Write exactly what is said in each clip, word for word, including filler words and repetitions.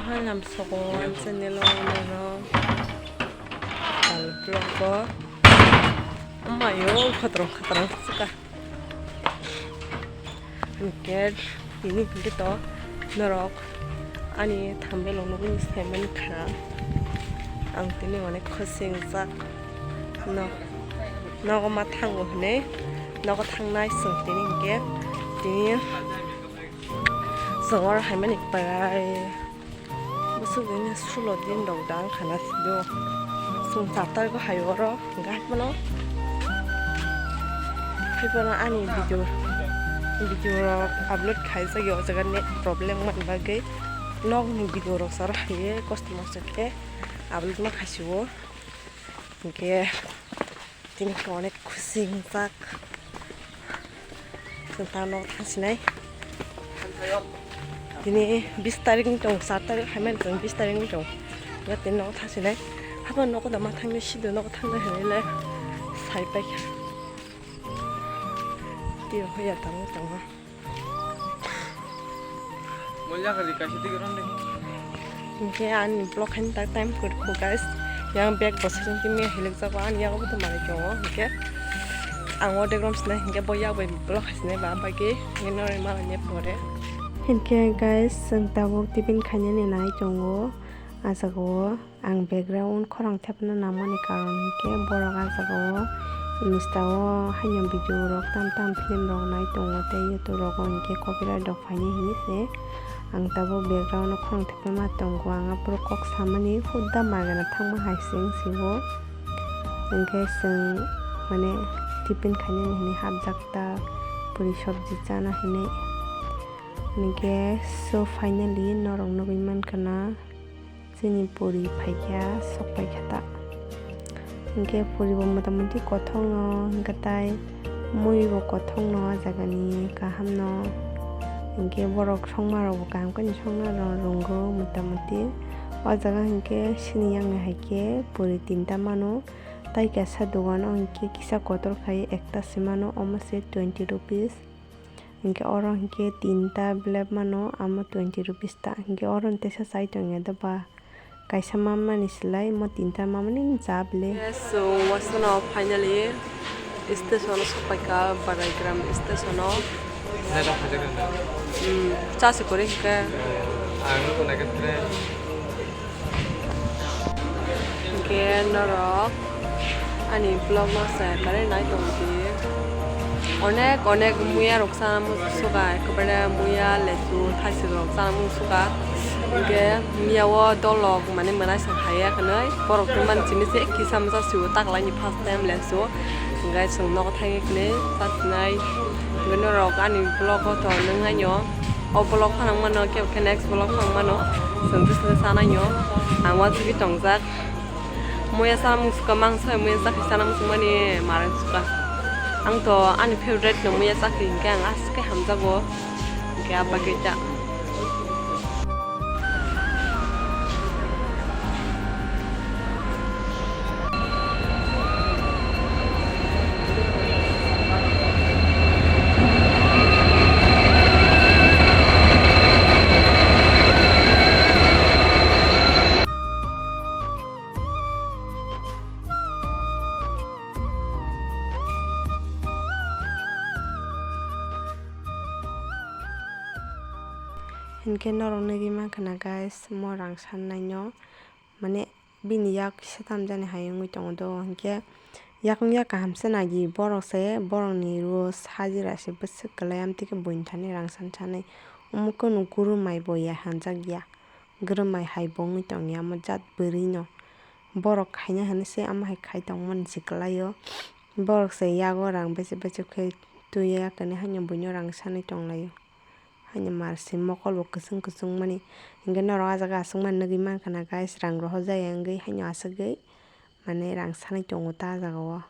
Halam soko channel o naro. Al vlog o. Amayo khatrong khatrong suka. Hingke tini hingke to norok ani thumbnail o nugwi saimani kha. Ang tini onek khosing jak. No, nogo ma thango hwnwi nogo thangnai chwng tini hingke tini chwng oro haimani prai. Bwswk bini sulo din rok da wngkha na sidi o. Chwng char tarikh o hai oro hwnkhe haiphano, haiphano ani video, video rok upload khaijak ya o jaga net problem wngmani bagwi nokni video rok charo haiwi kosto mosto khe upload ma khaisio. Hwnkhe tini khe onek khusi wngjak. Chwng ta nok thangsinai. Tini bis tarik ni tong, char tarik haimani chwng bis tarik ni tong. Tini nok thangsinai. Habo nogo da ma thangni sido nogo thangnai hinwi le sai paikha. Tiro hoya tangwi tongo. Hingke ani vlog haino tak time kwrwkho guys. Yang bag bo sasing timi hilikjago ani yago bo to manwi tongo. Hingke ang o degram sinai hingke bo yak bai vlog hai sinai ba bagwi hingke noroi malai ne pore. Hingke guys, chwng tabuk tiffin khainani nai tongo. Ah jaga o. Ang background khorang thepna nangmani karon hinkhe borok ah jaga o Insta o haino video rok tam tam film rok nai tongo tei YouTube rogo hinkhe copyright rok phainai hinwi se ang tabuk background o khorang thepma tongo. Ang aphuru kok samani hudda magana thangma hai se wng sigo. Hinkhe chwng mane tiffin khainani hinwi hapjak ta puri sobji chana hinwi. Hinkhe so finally norok nugwi mankha na. Chini puri phaikha, sok paikha ta. Hinkhe puri bo motamuti kothokno, hinkhe tai mui bo kothokno o jagani kahamno. Hinkhe borok songma rok bo kaham khe songna rw-, rwngo motamuti. O jaga hinkhe sini yang hai khe puri tinta mano. Tai kaisa dogan o hinkhe kisa kotor khai ekta se mano, omo se twenty rupees. Hinkhe oro hinkhe tinta belep mano, amo twenty rupees ta. Hinkhe oro teisa chai tongya doba. Kaisa mamani slai mo tinta mamani ja bele. Yes, so wasano finally station o sopaikha, Baraigram station o. Hmm, cha se kore hinkhe. Ang nukho naikhe train. Hinkhe norok ani vlog no se kwrwi nai tong di. Onek onek muya rok chana muchung suka, ekebare muya, lechu, thaising rok chana muchung suka. Hinkhe miya o dolok mane mwnai se haiya hwnwi borok tongmani simi se kisa masa sio taklaini first time lechu. Hinkhe chwng nogo thangwi hwnwi chachinai. Hinkhe norok ani vlog o to nung naino. O vlog phano mano, kebo khe next vlog phano mano. Chwng bwswk sanai no. Ang uansugwi tongjak. Muya samung suka, mangsa muya chakhi sana muchung mani marang suka. Ang to ani favorite no muya chakhi hinkhe ang aswk khe hamjago. Hinkhe abagwi ta. Hinkhe norok nugwi mankha na guys, mo rang sannai no, mane bini yak kisa tamjani hai wngwi tongo do, hinkhe yakung yak kaham se nai di, borok se borokni rules hajira se bwswk kwlai, amtwi khe buini thani rang san sanai. Omo kunu guru mai bo ya hanjak ya, guru mai hai bo wngwi tong ya, omo jat bwrwi no borok khaina hinwi se amo hai khai tongmani se kwlai o. Borok se yago rang bese bese khe twi ya, kwni haino buino rang sanwi tong lai o. Haino mar se mokol bo kwchwng kwchwng mani. Hinkhe norok ah jaga aswk mani nugwi mankha na guys, rang rohor jaya wngwi haino aswkgwi mane rang sanai tongo ta ah jaga o.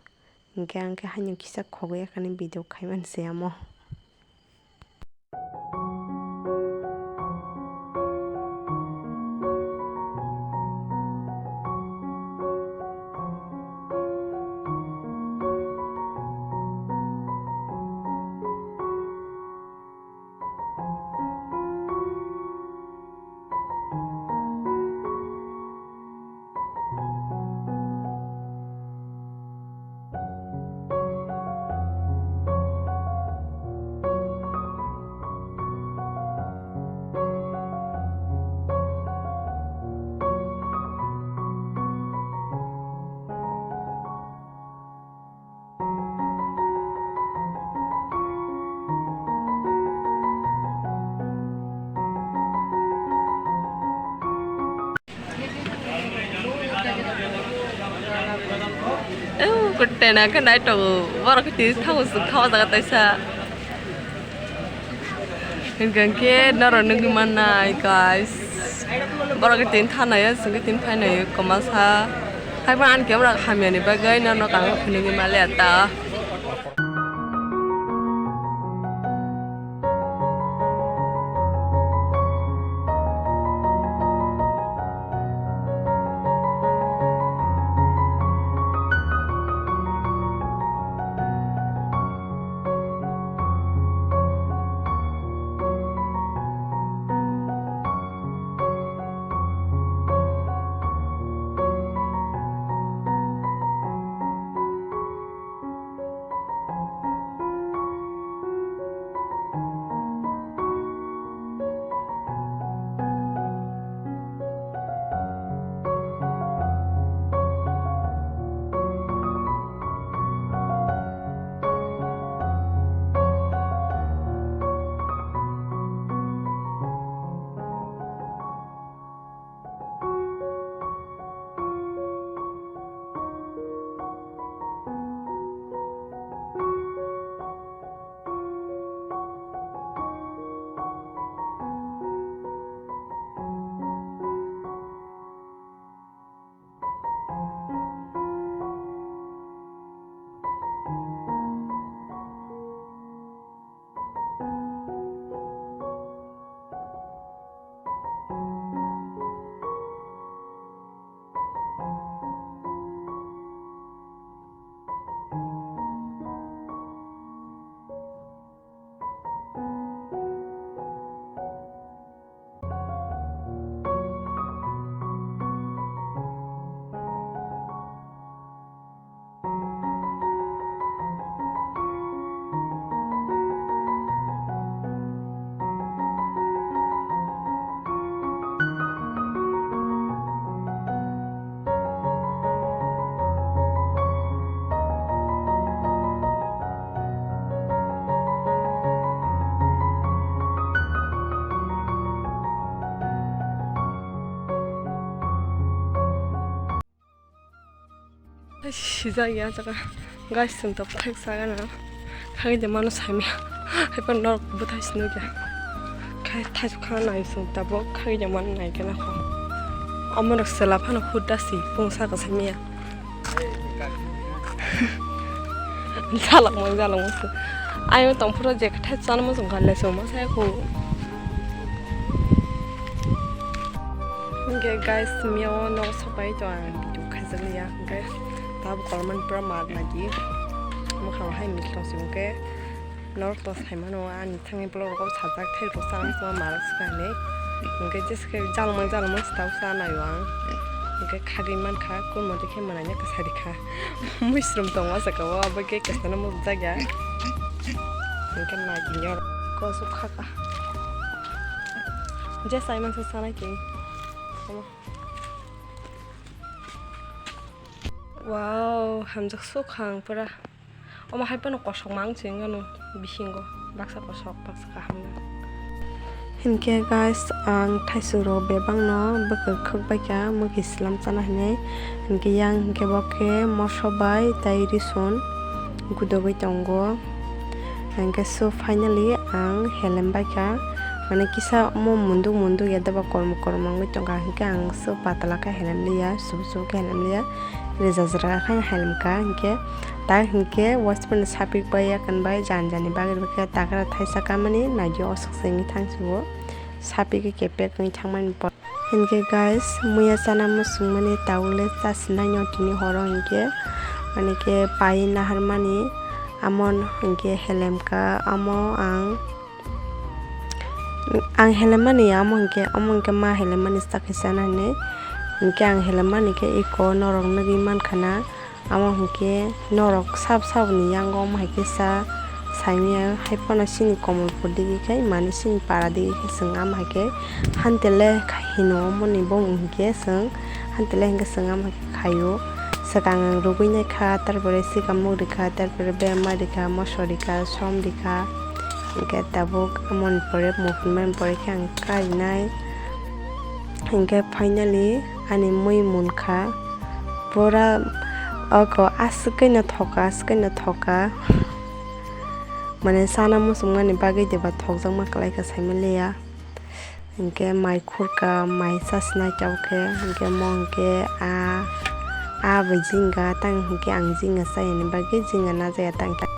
Hinkhe ang khe haino kisa khogwi akhani video khaimani se amo. Kutena khe nai tongo. Borok khe tini thango chwng thawa jaga taisa. Hinkhe norok nugwi mannai, guys. Borok khe tini thanai, chwng khe tini phainai, kwmasa. Haiphano ani camera hamyani bagwi norok ang phunugwi maliya ta. Sijak ya jaga guys, chwng tabuk thai saga na khagwi de mano saimya. Haiphano norok bwthai sino kya khai thai khana nai chwng tabuk khagwi de mano nai khe nakho. Amorok sela phano hudda si pung saka saimya. Jalak mang jalak mang se. Ayo tongphuru je khe thai chana mo chwng kha le chwng ma sai kho. Hingke guys, miyao nogo sopai to ang video khaijak liya. Hingke tabuk kolomani pura mar lagi. Mwkhang hai mitlong si hingke norok to saimano ani thangni vlog rogo sajak thai rok chana chana mar swkang ni. Hingke jeske jalmang jalmang se tabuk chana yo ang. Hingke khagwi mankha, kun mode khe mwnanya kwsa rikha. Muisrum tongo o jaga o, abo khe kwchana mujak ya. Hingke nai tini oro kosok khaka. Je sai mansa sanai tini. Omo. Wow, hamjak suk khang pura. Omo hai phano kosok mang chwng ano bisingo. Baksa kosok, baksa kaham no. Hinkhe guys, ang thaisuk rok bebak no bwkha khwk baikha, mwkhwi slam chana hinwi. Hinkhe yang hinkhe bo khe moso bai tei risun gudogwi tongo. Hinkhe so finally ang helem baikha, mane kisa omo munduk munduk ya doba kormo kormo wngwi tongkha, hinkhe ang so patala khe helem liya, subu subu khe helem liya, reza jera khe helem kha, hinkhe tak hinkhe waste pen sapik bai yakan bai jan jani bagwi rwkhe takra thaisa kamani naiyo oswk se wngwi thangsiwo sapik khe kepek wngwi thangmani. Hinkhe guys, muya chana muchungmani tabuk le chasinai no tini horo hinkhe, ani khe pai naharmani amo hinkhe helemkha, amo ang, ang helemmani amo hinkhe, amo hinkhe ma helemmani chakhe chana hinwi, hinkhe ang helemmani khe eko norok nugwi mankha na. Amo hinkhe norok sab saboni yango omo hai khe sa saimya, hai phano chini Komolpur digi khe mani chini para digi khe chwng ama hai khe hantele hino omoni bong hinkhe chwng hantele hinkhe chwng ama hai khe khaio. Swkang rwgwi naikha, tarpore sikamuk rikha, tarpore berma rikha, moso rikha, som rikha, hinkhe tabuk amoni pore muphunmani pore khe ang karinai. Hinkhe finally ani mui munkha. Pura Oko aswk khe no thoka, aswk khe no thoka. Mane sana muchungmani bagwi deba thokjakma kwlai kha saimaliya. Hinkhe mai khurka, mai chasna chao khe, hinkhe mo hinkhe a, a bai jinga tang hinkhe ang jinga chayani bagwi jinga najaya tang khe.